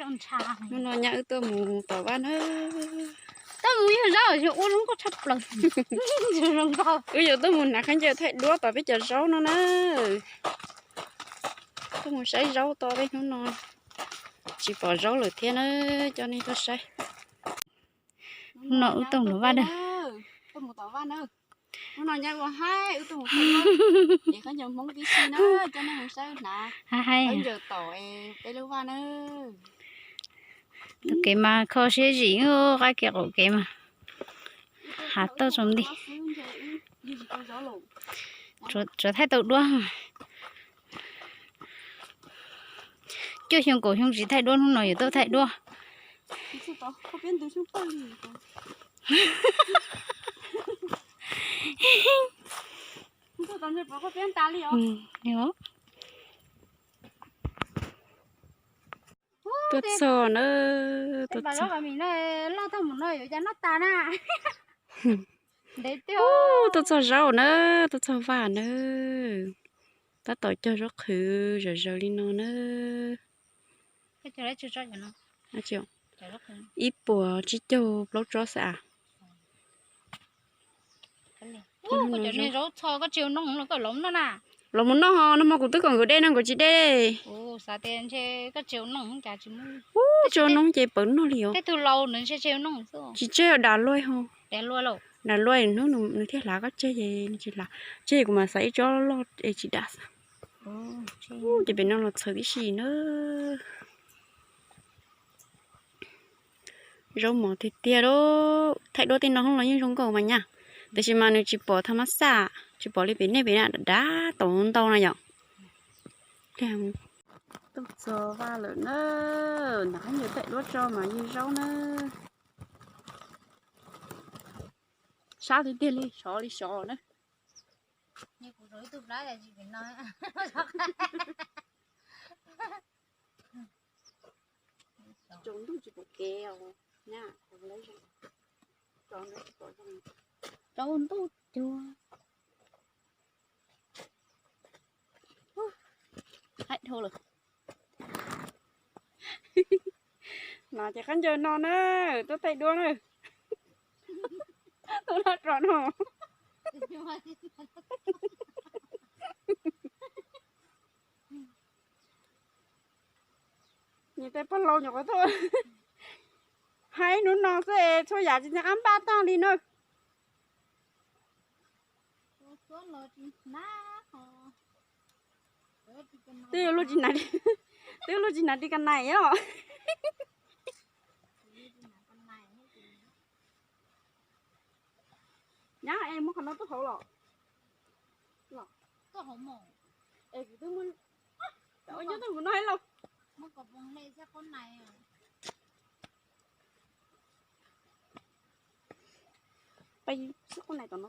Hnub no nyab wb tuaj mus tom vaj na. Tuaj mus yug zaub ua zoo nkauj tshaj plaws. Wb yuav tuaj mus hnav khaub ncaws thaij duab tom peb cov zaub no na. Tuaj mus saib zaub tau peb hnub no tsis pom zaub lawm thiab na, coj nej tuaj saib. Hnub no wb tuaj mus tom vaj na. Hnub no nyab ua haib wb tuaj mus tom vaj, es khaub ncaws Hmoob tib si na, coj nej mus saib hnav khaub ncaws tom peb lub vaj na. Tus kev mas kho siab zim, qab kev qaum kev mas hav tauj tsaus nti. Tsuas thaij tau duab. Cuaj xyoo kaum xyoo tsis thaij duab, hnub no yuav tuaj thaij duab. Tuaj txog na, tuaj txog zaub na, tuaj txog vaj na, tab tom cog zaub qhwv zom zaws li no na. Ib puas tsib caug plaub tsob xwb as. Los mus noj ho, nag hmo kuv twb kom nkawd de no nkawd tsis de. Ub, tsis ua noob ces pawv noj li os. Tsis tseg, dam luaj ho. Dam luaj hnub nws thiaj hlav, koj tseg ces nws tsis hlav. Tseg kuv mam xav ib tsob loj es tsis dam xwb. Ces pem no los txhawv tib si na. Zaub mos tiag tiag lauj, thaij duab tej no los yeej zoo nkauj mas nyab, tiam sis mas nws tsis pom tha mab xaj, tsis pom li pem nej pem na, dav dav tom ntau na yom. Tuaj txog vaj lawm na, nrog khaub ncaws thaij duab tso mas yug zaub na. Sab tiag tiag li, sov li sov na. Tsaus ntuj tsis pom kev os, nyab, tsaus ntuj cuag. Haib dhau lawm. No ces khaub ncaws no na, tuaj thaij duab na. Tuaj noj tso no. Nws tej pog laus nyuam qhuav tuaj haib hnub no xwb es txhua yam tsis nco qab npaj tag li na. Twb luaj tsis hnav, twb luaj tsis hnav li ka nais os. Nyab, es muab qhov no tuaj hauv los? Es kuv twb muab, ua nyob tuaj mus no los. Peb xwb qub nais tom no.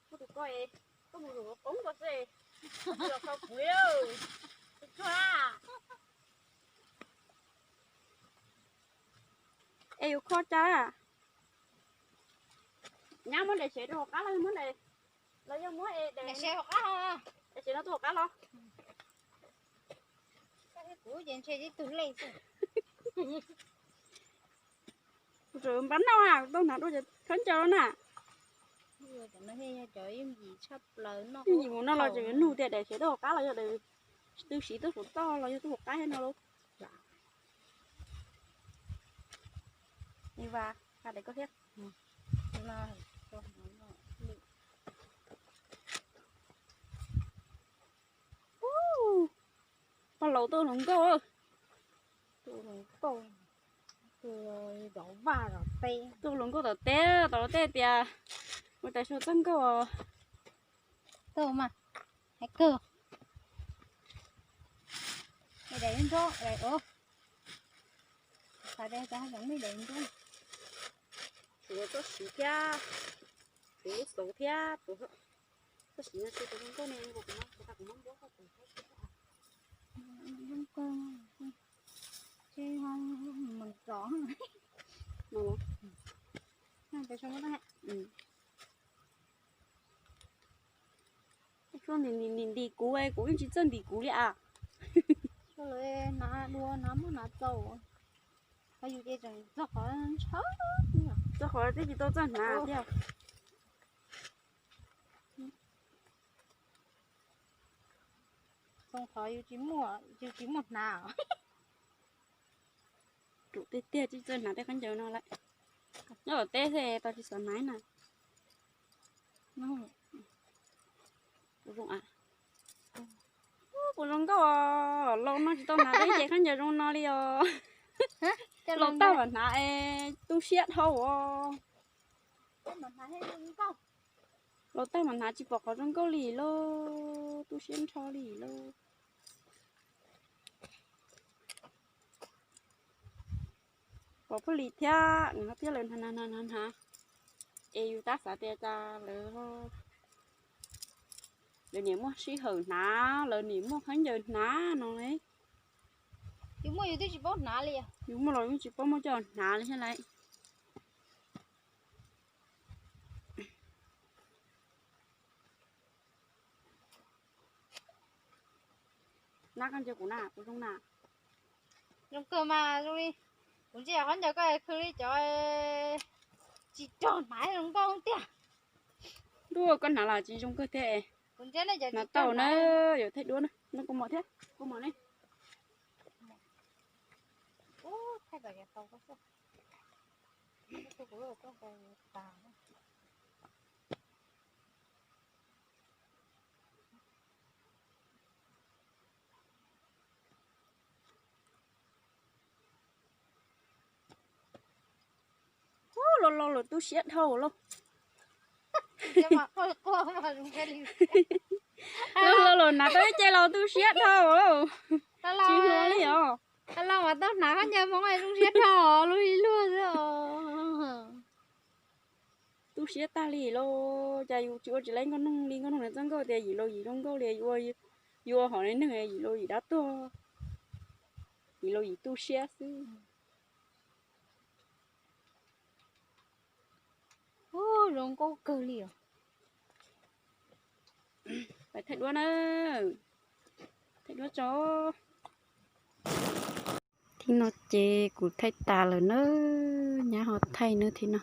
Koj tus ko, koj mus lwm qoob ko xwb, los kho kuv. Es yus kho cas? Nyab, muab daim sev rau hauv qab los muab daim, los yog muab daim sev no tuaj hauv qab los. Kuv ces ntshe ib tug lej xwb. Kuv tseem npaj noj, tau hnav dua cov khaub ncaws na. Yooj yim mus no los tseem yuav nug tias daim sev tuaj hauv qab los yog daim twg, siv tuaj saum toj los yog tuaj hauv qab thiab no lauj. Vas, vas daim koj thiab. Pog laus tuaj hluas nkauj. Tuaj hluas nkauj tom teb, tom tej tias ua tas su txoj nkauj. Tuaj mas, hais kawg. Daim ntsuab, xav tias cov hais cov nej daim ntsuab. Tuav txoj siv thiab, tuav lub xauv thiab, tuav txoj siv no tsis tuav nkauj ne, kuv kuv muab ncuab koj tus thiab. Tsis, mus tso. Peb so muab tag. Ntim ntim ntim kuv, kuv yeej tsis txawj ntim kuv li as. Hnav dua hnav muab hnav txaus, yus ces tseem txog qhov ntshaw, txog qhov twb tsis tau txawj hnav thiab. Txog qhov yus tsis muaj, yus tsis muaj hnav. Ruam tiag tiag tsis txawj hnav tej khaub ncaws no lawm. Nyob tom teb xwb tau tsis xav hnav na. Puas zoo nkauj, laus no tsis tau hnav tau ib ce khaub ncaws zoo no li os. Laus tag mam hnav es tu siab dhau os. Laus tag mam hnav tsis pom qhov zoo nkauj li lauj, tu siab nrho li lauj. Pom Phaj Lis thiab nws thiab lawv hnav hnav hnav hnav, es yus tab xav tias cas lawv, lawv niam muaj sij hawm hnav, lawv niam muaj khaub ncaws hnav no ne. Yus muaj yus twb tsis paub hnav li. Yus muaj los yus tsis paub muab coj hnav li thiab lauj. Nab khaub ncaws kuv na, kuv zoo na. Zoo kawg mas zoo li, kuv ntsia khaub ncaws koj khwv li cov tsis rog hnav zoo nkauj tiag. Ntuj, koj hnav los tsis zoo kawg thiab. Hnav tau na, yuav thaij duab na, no kua mom thiab, kua mom ne. Ub, laus laus lawm tu siab dhau lauj. Laus laus lawm hnav tau ib ce los tu siab dhau lauj. Tsis hluas li os. Laus mas tau hnav khaub ncaws Hmoob zoo siab dhau luag li luag xwb os. Tu siab tag li lauj, cas yus tsis ua tsis laib nkauj noog li, nkauj noog na txoj nkauj tias yim laus yim zoo nkauj li, yus ua hom neeg yim laus yim dab tuag, yim laus yim tu siab xwb. Ub, zoo nkauj kawg li os. Pais thaij duab na, thaij duab tso. Thib no ces kuv thaij tas lawm na, nyab ho thaij na thib no.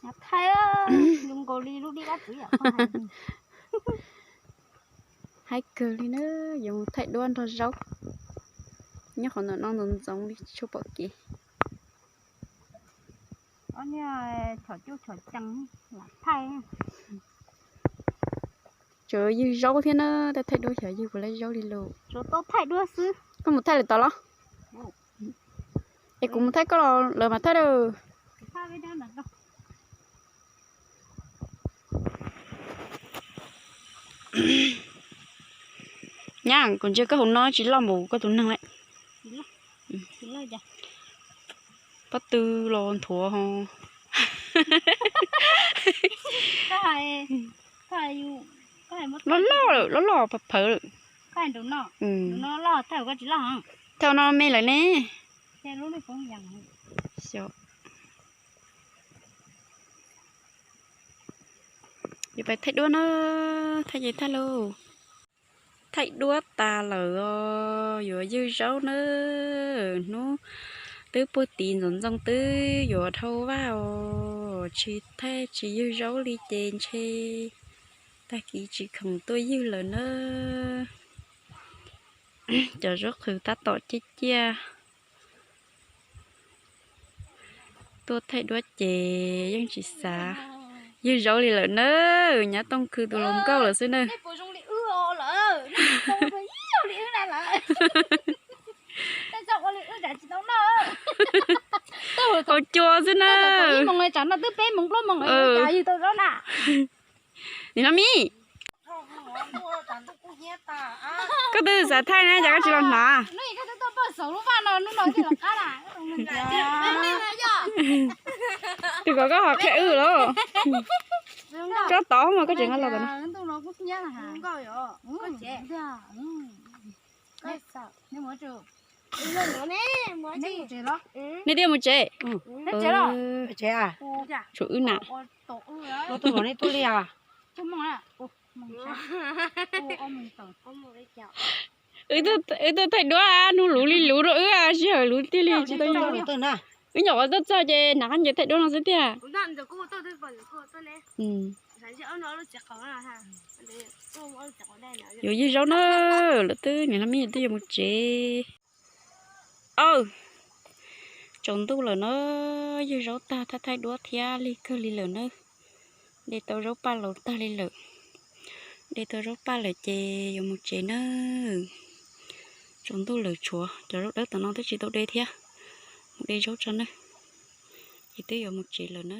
Nyab thaij zoo nkaus li lub dib dab txwv yam. Haib kawg li na, yuav mus thaij duab nrog zaub. Nyob qhov ntawm no ntxoov ntxoov li tsis tshua pom kev. Chom cuj chom cees lam thaij. Tsuas ywg zaub thiab na, thaij duab xyov ywg puas laib zaub li lauj. Tsuas tau thaij duab xwb. Koj mus thaij lawm tod los? Es kuv mus thaij koj los lawv mam thaij lawm. Nyab, kuv ntsia koj hauv no tsis loj npaum koj tus neeg lawm. Pob tw los nthuav ho. Loj loj loj loj phawv phawv lawm. Thaj no me lawm ne. Xyov. Yuav pais thaij duab na, thaij ces thaij lauj. Thaij duab tas lawm os, yuav ywg zaub na. Hnub twb puag tid ntxoov ntxoo twb yuav dhau vaj os, tsis thaij tsis ywg zaub li ces ntshe tag kis tsis khoom tuaj ywg lawm na. Cov zaub qhwv tab tom ciaj ciaj. Tuaj thaij duab ces yeej tsis xav ywg zaub li lawm na. Nyab Tooj Khw tus hluas nkauj lawm xwb na. Haus cua xwb na. Nim no mi, koj twb xav thaij na cas koj tsis los hnav? Tus kom koj ho qhia wb los. Koj tod mas koj tseem nqa los tom no. Nej twb mus tsev. Tshuav wb na. Wb tuaj thaij duab, nug luv li luv rau wb, sij hawm luv tiag li tsis tau. Wb nyuam qhuav tuaj txog ces hnav qab ncaws thaij duab no xwb tiag. Yuav yawg Zaub na, lawv twb niam hlob me nyuam twb yuav mus tsev. Aw, tsaus ntuj lawm na, yawg Zaub tag thaij thaij duab thiab lig kawg li lawm na. De tau zaub paj laus tag li lawm. De tau zaub paj lawm ces yuav mus tsev na. Tsaus ntuj lawm, tshuav cov zaub dawb tom no twb tsis tau de thiab. Mus de zaub tso na, ces twb yuav mus tsev lawm na.